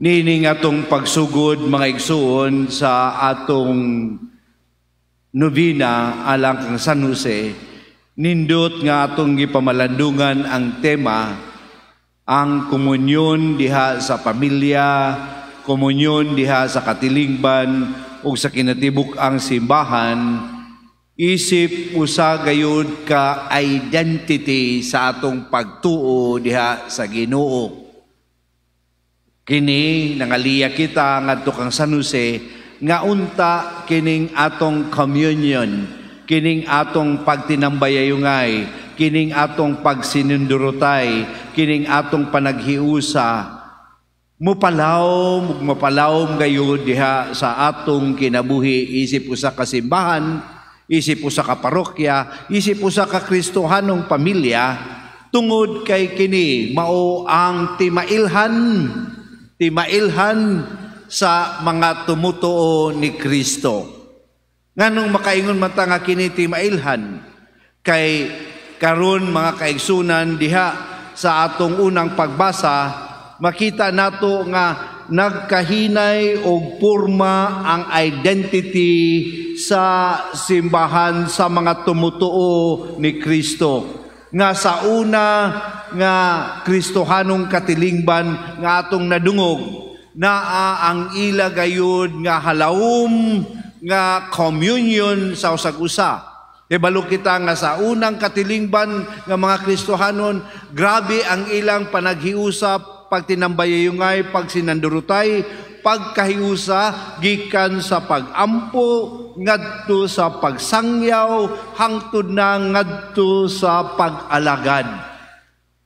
Niining atong pagsugod, mga igsuon, sa atong novena alang kang San Jose, nindot nga atong gipamalandungan ang tema, ang komunyon diha sa pamilya, komunyon diha sa katilingban ug sa kinatibuk-ang simbahan, isip usa gayud ka identity sa atong pagtuo diha sa Ginoo. Kini nangaliya kita ngadto kang San Jose nga unta kining atong communion, kining atong pagtinambayayungay, kining atong pagsinundurotay, kining atong panaghiusa mupalawom ug mapalawom gayud diha sa atong kinabuhi isip usa ka simbahan, isip usa ka parokya, isip usa ka Kristohanong pamilya, tungod kay kini mao ang timailhan timailhan sa mga tumutuo ni Kristo. Nganong makaingon man ta nga kini timailhan? Kay karon, mga kaigsunan, diha sa atong unang pagbasa, makita nato nga nagkahinay og porma ang identity sa simbahan, sa mga tumutuo ni Kristo, nga sa una nga Kristohanong katilingban nga atong nadungog, naa ang ila gayud nga halawom nga communion sa usag-usa. Kabalo kita nga sa unang katilingban nga mga Kristohanon, grabe ang ilang panaghiusa, pagtinambayayungay, pagsinandurutay, pagkahiusa gikan sa pagampo ngadto sa pagsangyaw hangtod na ngadto sa pag-alagad.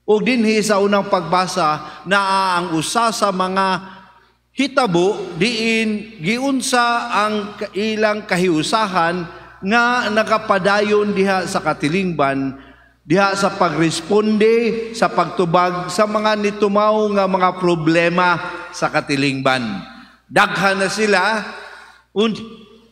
Ug dinhi sa unang pagbasa, naa ang usa sa mga hitabo diin giunsa ang ilang kahiusahan nga nakapadayon diha sa katilingban, diha sa pagresponde, sa pagtubag sa mga nitumaw nga mga problema sa katilingban. Daghan na sila,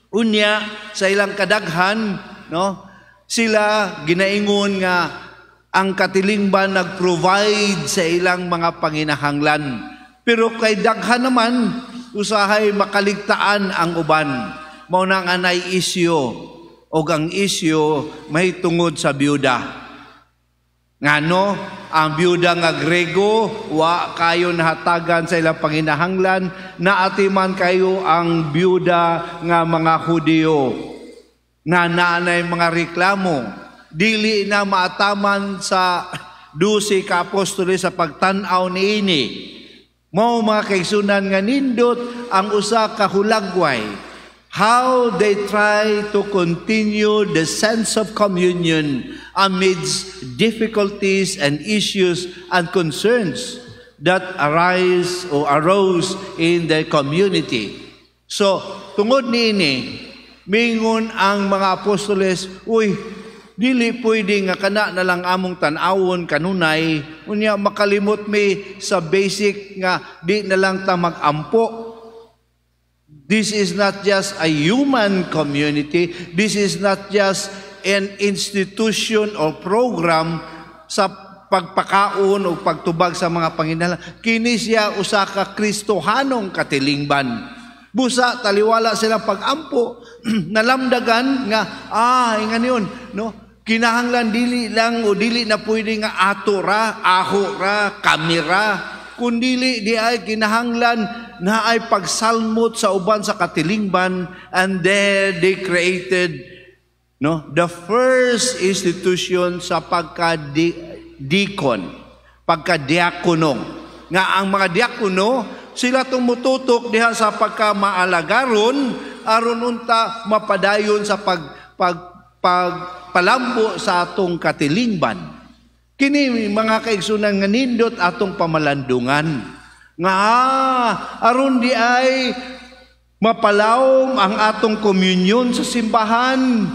unya sa ilang kadaghan, no? Sila ginaingon nga ang katilingban nag-provide sa ilang mga panginahanglan. Pero kay daghan naman, usahay makaligtaan ang uban. Mao na nga naay isyu, og ang isyu may tungod sa byuda. Ngano, ang byuda nga Grego, wa kayo nahatagan sa ilang panginahanglan, naatiman kayo ang byuda nga mga Hudiyo nga naanay mga reklamo. Dili na maataman sa 12 ka apostoles sa pagtan-aw niini. Mao, mga kaigsunan, nga nindot ang usa ka hulagway, how they try to continue the sense of communion amidst difficulties and issues and concerns that arise or arose in the community. So, tungod niini, mingon ang mga apostoles, "Uy, dili pwede nga kana na lang among tan-awon kanunay, unya makalimot mi sa basic nga di na lang ta mag-ampo. This is not just a human community. This is not just an institution or program sa pagpakaon o pagtubag sa mga panginahanglan. Kini siya usa ka Kristohanong katilingban." Busa taliwala sila pag-ampo, nalamdagan nga ingan yun, no? Kinahanglan dili lang o dili na pwede nga ato ra, aho ra, kami ra, kundili di ay kinahanglan na ay pagsalmot sa uban sa katilingban, and there they created, no, the first institution sa pagka deacon, pagka-diakono, nga ang mga diakono sila tumututok diha sa pagka maalagaron aron unta mapadayon sa pag pag pagpalambo sa atong katilingban. Kini, mga kaigsunan, nga nindot atong pamalandungan nga aron di ay mapalawom ang atong komunyon sa simbahan,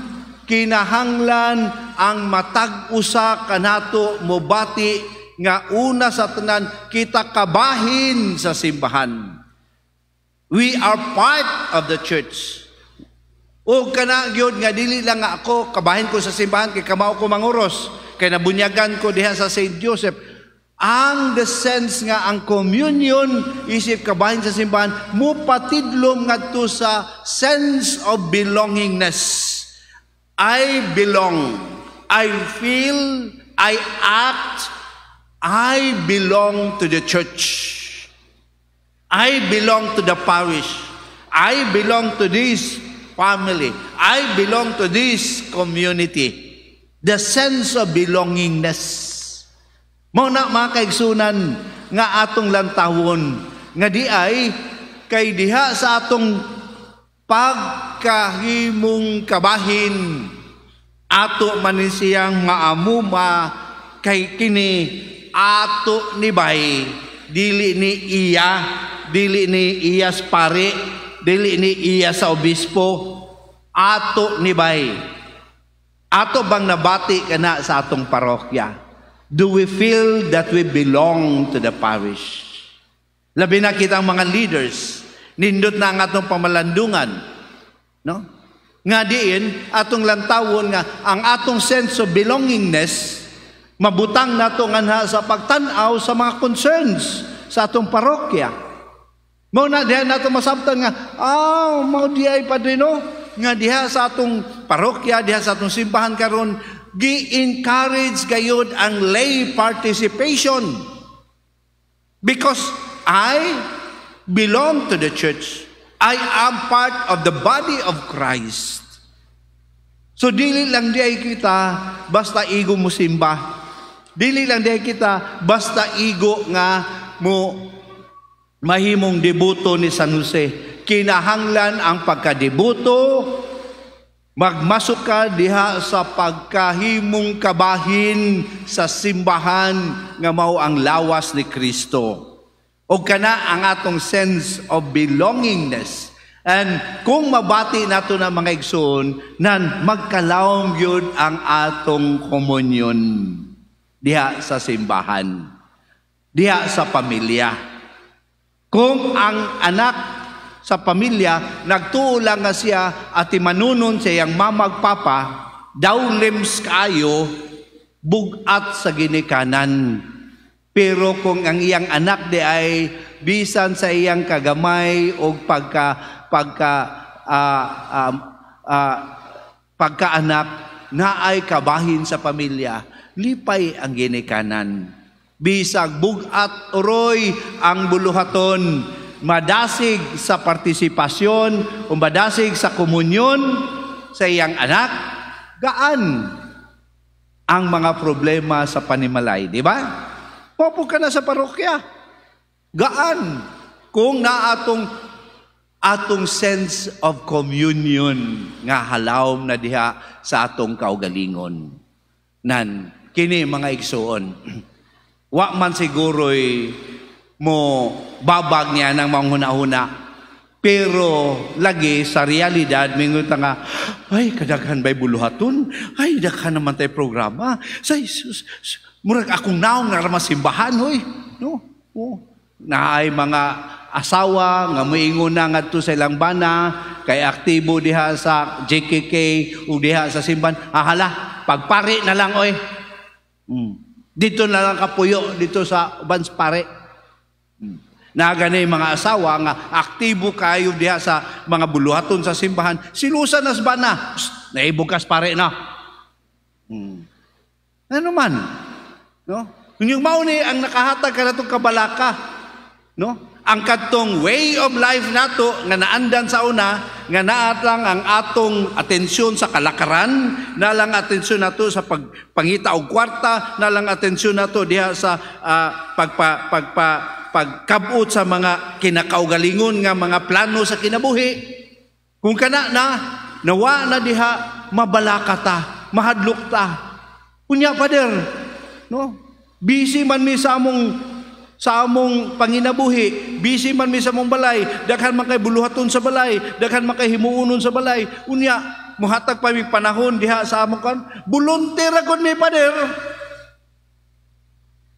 kinahanglan ang matag usa kanato mobati nga una sa tanan kita kabahin sa simbahan. We are part of the church. O kana gyud nga dili lang nga ako kabahin ko sa simbahan kay kamao ko manguros, kay nabunyagan ko diha sa St. Joseph. Ang the sense nga ang communion isip kabahin sa simbahan mupatidlom ngadto sa sense of belongingness. I belong. I feel, I act, I belong to the church. I belong to the parish. I belong to this family. I belong to this community. The sense of belongingness. Mao na, mga kaigsunan, nga atong lantawon nga di ay kay diha sa atong pagkahimong kabahin, ato man ni siyang maamuma kay kini ato ni bay, dili ni iya, dili ni iya sa pari, dili ni iya sa obispo, ato ni bay. Ato bang nabati kana sa atong parokya? Do we feel that we belong to the parish? Labi na kitang mga leaders, nindot na ang atong pamalandungan, no? Nga diin atong lantawon nga ang atong sense of belongingness mabutang nato nganha sa pagtan-aw sa mga concerns sa atong parokya. Mao na diha nato masabtan nga mao di ay, padrino, nga diha sa atong parokya, diha sa atong simbahan karon gi-encourage gayud ang lay participation because I belong to the church. I am part of the body of Christ. So dili lang di ay kita basta igo mo simba. Dili lang di ay kita basta igo nga mo mahimong deboto ni San Jose. Kinahanglan ang pagkadeboto magmasok ka diha sa pagkahimong kabahin sa simbahan nga mao ang lawas ni Kristo. O kana ang atong sense of belongingness. And kung mabati nato na, mga igsoon, nan magkalawom yun ang atong komunyon diha sa simbahan, diha sa pamilya. Kung ang anak sa pamilya nagtuo lang nga siya at manunon sa iyang mama ug papa, dawlims kaayo, bugat sa ginikanan. Pero kung ang iyang anak di ay bisan sa iyang kagamay o pagka pagka pagkaanak na ay kabahin sa pamilya, lipay ang ginikanan. Bisag bugat uroy ang buluhaton, madasig sa partisipasyon o madasig sa komunyon sa iyang anak, gaan ang mga problema sa panimalay, di ba? Popo ka na sa parokya. Gaan kung naatong atong sense of communion nga halawom na diha sa atong kaugalingon. Nan kini, mga igsuon, wa man siguro'y mo babag niya ng mga huna-huna. Pero lagi sa realidad, mingon ta nga, "Ay, kadaghan ba'y buluhaton? Ay, daghan naman tayo programa. Say, sus, murag akong naong nga simbahan, hoy." No? Oh. Na ay mga asawa nga moingon na ngadto sa ilang bana kay aktibo diha sa JKK o diha sa simbahan, "Ahala, pagpari na lang oy. Dito na lang kapuyo dito sa uban sa pare." Na gani mga asawa nga aktibo kayo diha sa mga buluhaton sa simbahan, silusan nas bana. "Psst, naibukas pare na." Ano man? No? Yung mao ni ang nakahatag kanatong kabalaka. No? Ang kadtong way of life nato nga naandan sa una, nga naat lang ang atong atensyon sa kalakaran, na lang atensyon nato sa pagpangita og kwarta, na lang atensyon nato diha sa pagpa pagpa pagkabot sa mga kinakaugalingon nga mga plano sa kinabuhi. Kung kana na nawa na diha, mabalaka ta, mahadlok ta. Unya, Father, no? Busy man mi sa among panginabuhi, busy man mi sa among balay, daghan man kay buluhaton sa balay, daghan man kay himuonon sa balay. Unya, muhatag pa mi panahon diha sa among kan, volunteer ako mi, Father.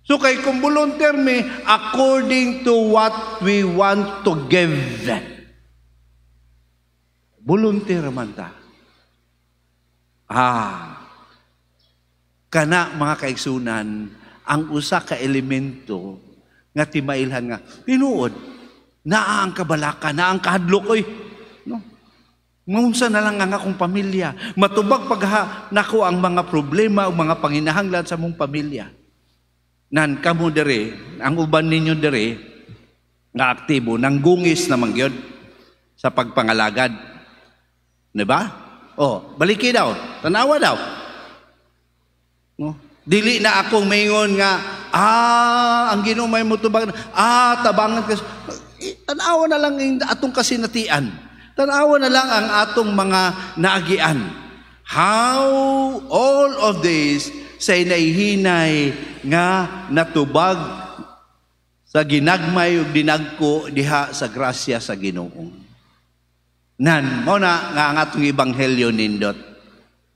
So kay kung volunteer mi, according to what we want to give. Volunteer man ta. Kana, mga kaigsunan, ang usa ka elemento nga timailhan nga tinuod naa ang kabalaka, naa ang kahadlok oy, no? Ngunsa na lang ang akong pamilya, matubag pagha nako ang mga problema o mga panginahanglan sa mong pamilya. Nan kamo dere, ang uban ninyo dere nga aktibo nanggungis naman gyud sa pagpangalagad. Di ba? Oh, baliki daw, tanawa daw. No? Dili na akong maingon nga ang Ginoo may mutubag, tabangan ka. Tanawa na lang ang atong kasinatian. Tanawa na lang ang atong mga naagian. How all of this sa hinay nga natubag sa ginagmay ug dinagko diha sa grasya sa Ginoo. Nan mao na nga ang atong ebanghelyo nindot.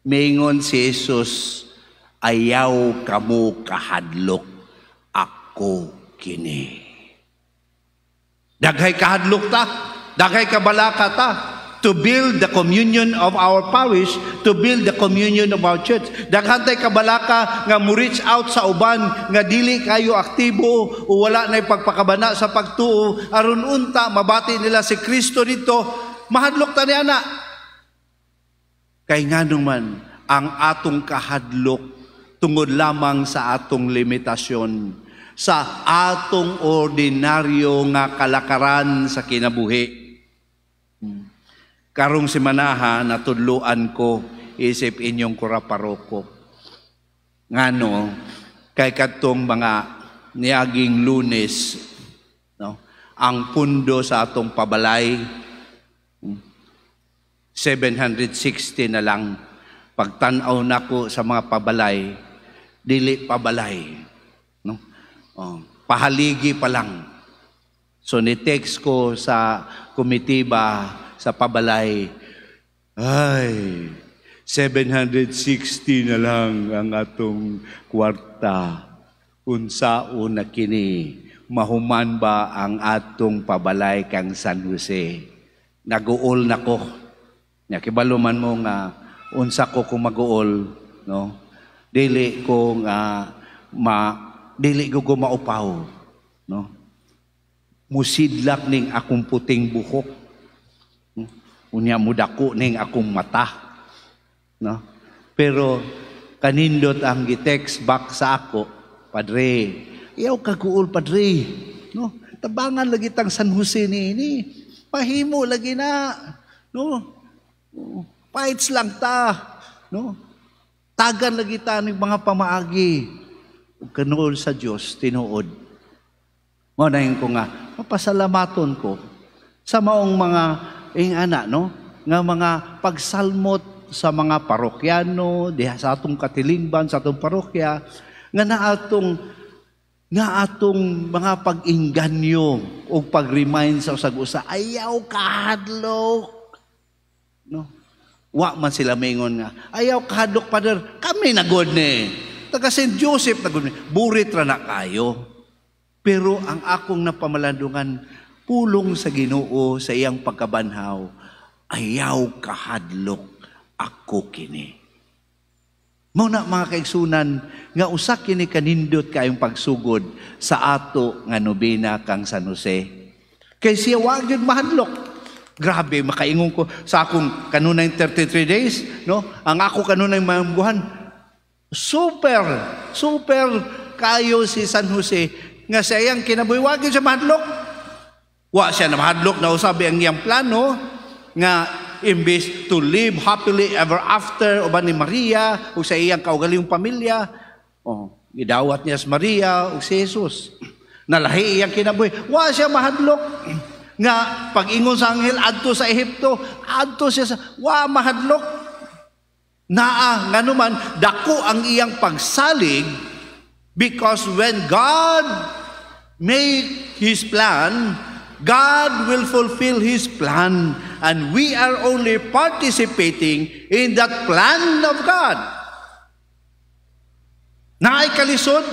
Mingon si Jesus, "Ayaw kamo kahadlok, ako kini." Daghay kahadlok ta, daghay kabalaka ta to build the communion of our parish, to build the communion of our church. Daghan tay kabalaka nga mo reach out sa uban nga dili kayo aktibo o wala na pagpakabana sa pagtuo aron unta mabati nila si Kristo dito, mahadlok ta ni ana. Kay nganong man ang atong kahadlok tungod lamang sa atong limitasyon, sa atong ordinaryo nga kalakaran sa kinabuhi. Karong simanaha natudloan ko isip inyong kura paroko. Ngano kay kadtong mga niaging Lunes, no, ang pundo sa atong pabalay 760 na lang. Pagtan-aw nako sa mga pabalay, dili pabalay, no? Oh, pahaligi pa lang. So ni text ko sa komitiba sa pabalay, "Ay, 760 na lang ang atong kwarta. Unsaon na kini? Mahuman ba ang atong pabalay kang San Jose?" Naguol na ko. Nya kibalo man mo nga unsa ko kung maguol, no? Dili ko nga ma dili ko maupaw, no? Musidlak ning akong puting buhok. Unya mudako ning akong mata. No? Pero kanindot ang gi-text back sa ako, "Padre, iyaw kaguol, padre. No? Tabangan lagi tang San Jose ni ini. Pahimo lagi na. No? Fights lang ta. No? Tagan lagi ta ng mga pamaagi. Ug kanuol sa Dios tinuod. Mao na ko nga mapasalamaton ko sa maong mga ing-ana, no, nga mga pagsalmot sa mga parokyano diha sa atong katilingban, sa atong parokya, nga atong mga pag-inganyo o pag-remind sa usag usa, "Ayaw kahadlok," no? Wa man sila maingon nga, "Ayaw kahadlok, pader, kami na gud ni taga St. Joseph na gud ni." Burit ra na kayo. Pero ang akong napamalandungan, pulong sa Ginoo sa iyang pagkabanhaw, "Ayaw kahadlok, ako kini." Mao na, mga kaigsunan, nga usa kini kanindot kayong pagsugod sa ato nga nobena kang San Jose. Kay siya wa gyud mahadlok. Grabe, makaingon ko sa akong kanunay 33 days, no? Ang ako kanunay mambuhan, super, super kayo si San Jose nga sa iyang kinabuhi wa gyud siya mahadlok. Wa siya na mahadlok na usabi ang iyang plano nga imbes to live happily ever after uban ni Maria ug sa iyang kaugalingong pamilya, oh, gidawat niya si Maria ug si Jesus. Nalahi iyang kinabuhi. Wa siya mahadlok nga pag-ingon sa anghel adto sa Ehipto, adto siya sa wa mahadlok. Naa nganuman dako ang iyang pagsalig, because when God make His plan, God will fulfill His plan, and we are only participating in that plan of God. Naay kalisod,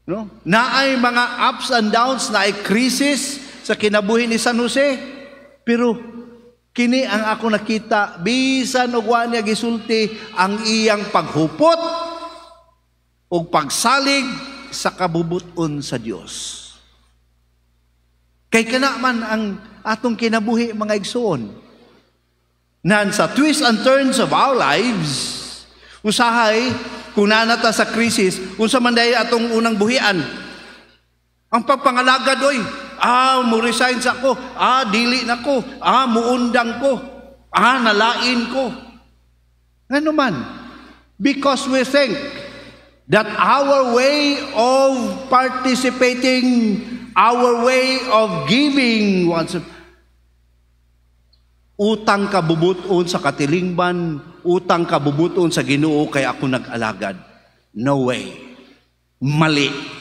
no? Naay mga ups and downs, naay crisis sa kinabuhi ni San Jose. Pero kini ang ako nakita, bisan og wa niya gisulti, ang iyang paghupot ug pagsalig. sa kabubuton sa Dios. Kay kana man ang atong kinabuhi, mga igsoon. Nan sa twists and turns of our lives, usahay kung naa na ta sa krisis, unsa man diay atong unang buhian? Ang pagpangalagad, oy. Ah, mo resign sa ko. Ah, dili na ko. Ah, muundang ko. Ah, nalain ko. Ano man? Because we think that our way of participating, our way of giving, once, utang kabubuton sa katilingban, utang kabubuton sa Ginoo kay ako nag-alagad. No way. Mali.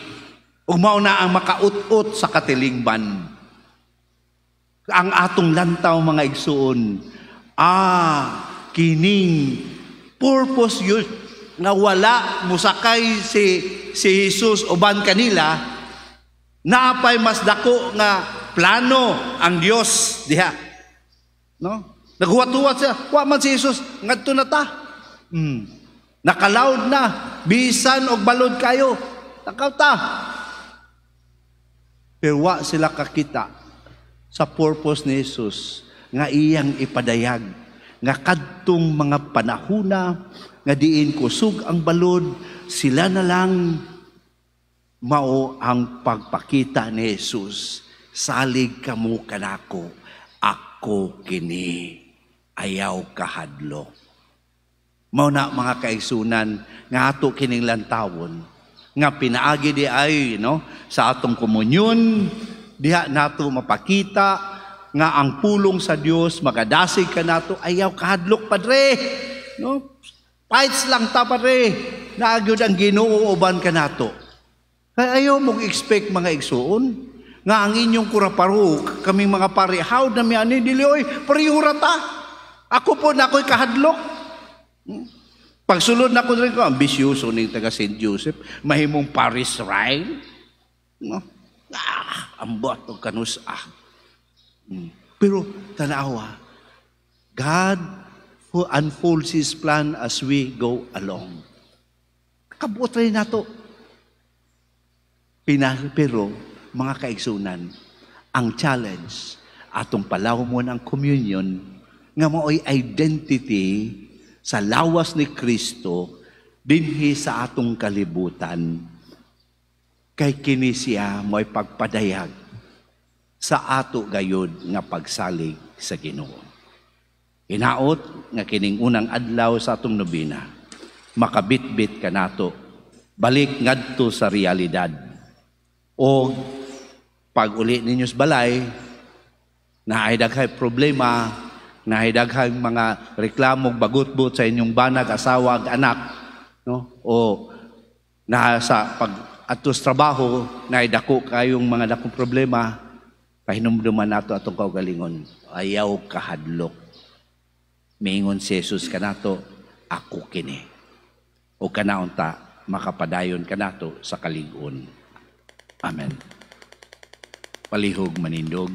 Ug mao na ang makaut-ut sa katilingban. Ang atong lantaw, mga igsuon, kining purpose yun nga wala musakay si Jesus uban kanila, naapay mas dako nga plano ang Dios diha. No? Naghuwat-huwat siya. Wa man si Jesus, ngadto na ta. Nakalawd na, bisan og balod kayo. Takaw ta. Pero wa sila kakita sa purpose ni Jesus nga iyang ipadayag nga kadtong mga panahuna nga diin kusog ang balod, sila na lang, mao ang pagpakita ni Jesus: "Salig kamo kanako, ako kini, ayaw kahadlok." Mao na, mga kaigsunan, nga ato kining lantawon nga pinaagi di ay, no, sa atong komunyon. Diha nato mapakita nga ang pulong sa Dios magadasig kanato: "Ayaw kahadlok, padre, no? Fights lang ta, padre. Naa gyud ang Ginoo uban kanato." Kay ayaw mo expect, mga igsuon, nga ang inyong kuraparo, kaming mga pari, how na mi ani, dili oy, pareho ra ta. Ako po na ako'y kahadlok. Pagsulod na ko rin ko, ambisyoso ning taga St. Joseph, mahimong parish shrine. No? Ah, ambot og kanus ah. Pero tanawa, God who unfolds His plan as we go along. Kabuot rin nato. Pero, mga kaigsunan, ang challenge, atong palawmon ang communion, nga mao'y identity sa lawas ni Kristo dinhi sa atong kalibutan. Kay kini siya mo'y pagpadayag sa ato gayod nga pagsalig sa Ginoo. Hinaot nga kining unang adlaw sa atong nobena, makabitbit kanato balik ngadto sa realidad. O pag uli ninyo sa balay, naay daghay problema, naay daghang mga reklamo, bagutbot sa inyong banag, asawa, anak, no? O na sa pag atos trabaho, naay dako kayong mga dakong problema, pahinumduman nato atong kaugalingon. Ayaw kahadlok. Miingon si Jesus kanato, "Ako kini." O kanaunta, makapadayon kanato sa kalig-on. Amen. Palihog manindog.